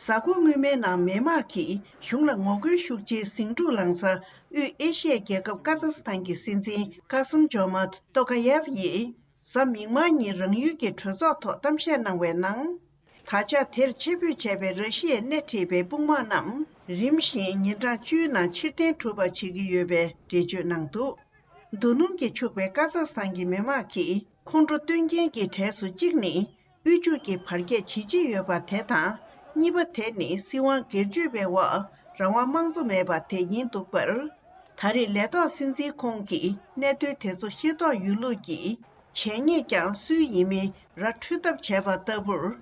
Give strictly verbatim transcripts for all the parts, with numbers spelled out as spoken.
གཟའ་འཁོར་སྔོན་མའི་ནང་མེན་མར་གྱིས་གཞུང་ལ་ངོ་རྒོལ་ཤུགས་ཆེའི་ཟིང་འཁྲུག་ལངས་ས་དབུས་ཨེ་ཤི་ཡའི་རྒྱལ་ཁབ་ཀ་ཛག་སི་ཐན་གྱི་སྲིད་འཛིན་ཀ་སིམ་ཇོ་མཱཏ་ཏོ་ཀ་ཡེབ་ཡིས་གཟའ་མིག་དམར་ཉིན་རང་ཡུལ་གྱི་གྲོས་ཚོགས་ཐོག་གཏམ་བཤད་གནང་བའི་ནང་། ད་ཆ་དེར་ཆེད་འབོད་བྱས་པའི་ར་ཤི་ཡས་སྣེ་ཁྲིད་པའི་དཔུང་དམག་རྣམས་རིམ་བཞིན་ཉིན་གྲངས་བཅུའི་ནང་ཕྱིར་འཐེན་གྲུབ་པ་བྱེད་ཀྱི་ཡོད་པའི་འགྲེལ་བརྗོད་གནང་འདུག་རྡོ་སྣུམ་གྱིས་ཕྱུག་པའི་ཀ་ཛག་སི་ཐན་གྱི་མི་དམངས་ཀྱིས་ཁོང་ཁྲོ་སྟོན་མཁན་གྱི་གྲས་སུ་གཅིག་ནི། དབུལ་ཕྱུག་གི་བར་ཁྱད་ཇེ་ཆེ་ཡོད་པ་དེ་དང་། གཉིས་པ་དེ་ནི་སྲིད་དབང་སྒེར་གཅོད་པའི་འོག་རང་དབང་དམངས་གཙོ་མེད་པ་དེ་ཡིན་འདུག་པར། ད་རེས་ལས་ཐོག་སྲིད་འཛིན་ཁོང་གིས་གནད་དོན་དེ་ཚོ་ཤེས་རྟོགས་ཡོད་ལུགས་ཀྱིས་བྱས་ཉེས་ཀྱང་སུའི་ཡིན་མིན་ར་འཕྲོད་ཐབས་བྱས་པ་ལྟ་བུར།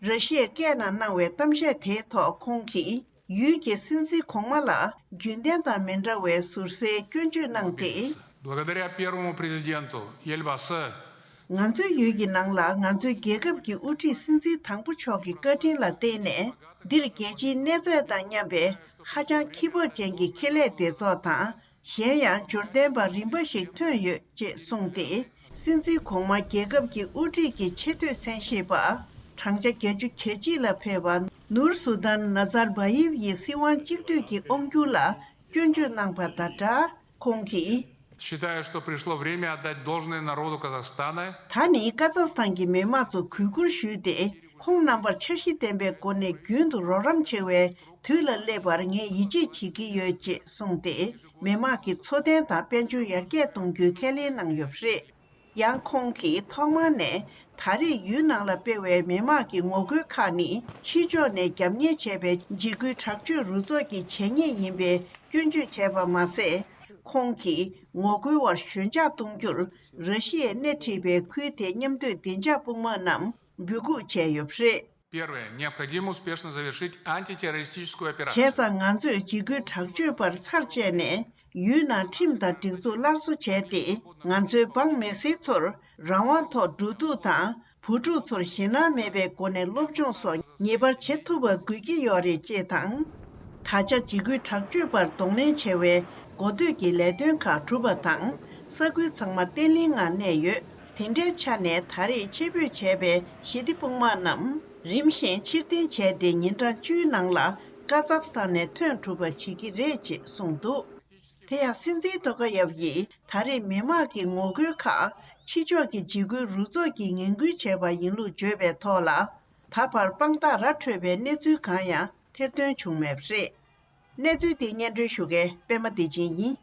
ར་ཤི་ཡའི་སྐད་ནང་གནང་བའི་གཏམ་བཤད་དེའི་ཐོག་ཁོང་གིས། ཡུལ་གྱི་སྲིད་འཛིན་གོང་མ་ལ་རྒྱུན་ལྡན་དང་མི་འདྲ་བའི་ཟུར་ཟའི་སྐྱོན་བརྗོད་གནང་སྟེ། Благодаря первому президенту Елбасы. ང་ཚོའི་ཡུལ་གྱི་ནང་ལ་ང་ཚོའི་རྒྱལ་ཁབ་ཀྱི་དབུ་ཁྲིད་སྲིད་འཛིན་དང་པོ་མཆོག་གི་བཀའ་དྲིན་ལ་བརྟེན་ནས། འདིར་རྒྱལ་སྤྱིའི་གནས་ཚད་དང་མཉམ་པའི་ཧ་ཅང་ཁྱད་འཕགས་ཅན་གྱི་ཁེ་ལས་སྡེ་ཚོགས་དང་། གཞན་ཡང་འབྱོར་ལྡན་པ་རིམ་པ་ཞིག་ཐོན་ཡོད་ཅེས་གསུངས་ཏེ། སྲིད་འཛིན་གོང་མ་རྒྱལ་ཁབ་ཀྱི་དབུ་ཁྲིད་ཀྱི་ཆེས་མཐོའི་མཚན་ཞབས་པ། བགྲང་བྱ་བརྒྱད་ཅུ་གྱ་གཅིག་ལ་ཕེབས་པ་ནུར་སུ་དཱན་ནཱ་ཛར་བྷ་ཡེབ་ཡི་སྲིད་དབང་གཅིག་སྡུད་ཀྱི་དབང་སྒྱུར་ལ་སྐྱོན་བརྗོད་གནང་པ་དང་སྦྲགས། ཁོང་གིས། Считаю, что пришло время отдать должное народу Казахстана. ད་ནི་ཀ་ཛག་སི་ཐན་གྱི་མི་དམངས་ཚོ་གུས་བཀུར་ཞུས་ཏེ། ཁོང་རྣམ་པར་འཆར་གཞི་ལྡན་པའི་སྒོ་ནས་རྒྱུན་དུ་རོགས་རམ་བྱེད་པའི་དུས་ལ་སླེབས་པར་ངས་ཡིད་ཆེས་བྱེད་ཀྱི་ཡོད་ཅེས་གསུངས་ཏེ། མི་དམངས་ཀྱི་འཚོ་རྟེན་དང་དཔལ་འབྱོར་ཡར་རྒྱས་གཏོང་རྒྱུའི་ཁས་ལེན་གནང་ཡོད་པ་རེད། ཡང་ཁོང་གིས་ཐོག་མར་ནས་ད་རེས་ཡུལ་ནང་ལ་སྤེལ་བའི་མི་དམངས་ཀྱི་ངོ་རྒོལ་ཁག་ནི་ཕྱི་ཕྱོགས་ནས་རྒྱབ་གཉེར་བྱས་པའི་འཇིགས་སྐུལ་དྲག་སྤྱོད་རུ་ཚོགས་ཀྱི་བྱས་ཉེས་ཡིན་པའི་སྐྱོན་བརྗོད་བྱས་པ་མ་ཟད། ཁོང་གིས་ངོ་རྒོལ་བར་ཞོད་འཇགས་གཏོང་རྒྱུར་ར་ཤི་ཡས་སྣེ་ཁྲིད་པའི་ཁུལ་དེའི་མཉམ་སྡོད་བདེ་འཇགས་དཔུང་དམག་རྣམས་འབོད་འགུག་བྱས་ཡོད་པ་རེད། Первое. Необходимо успешно завершить антитеррористическую операцию. བྱས་ཙང་ང་ཚོས་འཇིགས་སྐུལ་དྲག་སྤྱོད་པར་ཚར་བཅད་ནས། ཡུལ་ནང་ཁྲིམས་དང་སྒྲིག་འཛུགས་སླར་གསོ་བྱས་ཏེ། ང་ཚོའི་འབངས་མི་སེར་ཚོར་རང་དབང་ཐོག་འགྲོ་འདུག་དང་། བུ་ཕྲུག་ཚོར་ཞེད་སྣང་མེད་པའི་སྒོ་ནས་སློབ་སྦྱོང་སོགས་ངེས་པར་བྱེད་ཐུབ་པ་དགོས་ཀྱི་ཡོད་རེད་ཅེས་དང་། ད་ཆ་འཇིགས་སྐུལ་དྲག་སྤྱོད་པར་གདོང་ལེན་བྱ་བའི་འགོ་སྟོད་ཀྱི་ལས་དོན་ཁག་གྲུབ་པ་དང་། ས་ཁུལ་ཚང་མ་བརྟན་བརླིང་ངང་གནས་ཡོད། དེ་འདྲའི་ཆ་ནས་ད་རེས་ཆེད་འབོད་བྱས་པའི་ཞི་བདེ་དཔུང་དམག་རྣམས་རིམ་བཞིན་ཕྱིར་འཐེན་བྱས་ཏེ། ཉིན་གྲངས་བཅུའི་ནང་ལ་ཀ་ཛག་སི་ཐན་ནས་ཐོན་གྲུབ་པ་བྱེད་ཀྱི་རེད་ཅེས་གསུངས་འདུག་དེ་ཡང་སྲིད་འཛིན་ཏོ་ཀ་ཡབ་ཡིས་ད་རེས་མི་དམངས་ཀྱི་ངོ་རྒོལ་ཁག་ཕྱི་ཕྱོགས་ཀྱི་འཇིགས་སྐུལ་རུ་ཚོགས་ཀྱིས་ངན་སྐུལ་བྱས་པ་ཡིན་ལུགས་བརྗོད་པའི་ཐོག་ལ། ད་བར་དཔང་རྟགས་ར་འཕྲོད་པའི་གནས་ཚུལ་གང་ཡང་ཐེར་འདོན་བྱུང་མེད་པ་རེད། གནས་ཚུལ་འདི་སྙན་སྒྲོན་ཞུ་མཁན་པད་མ་བདེ་ཆེན་ཡིན།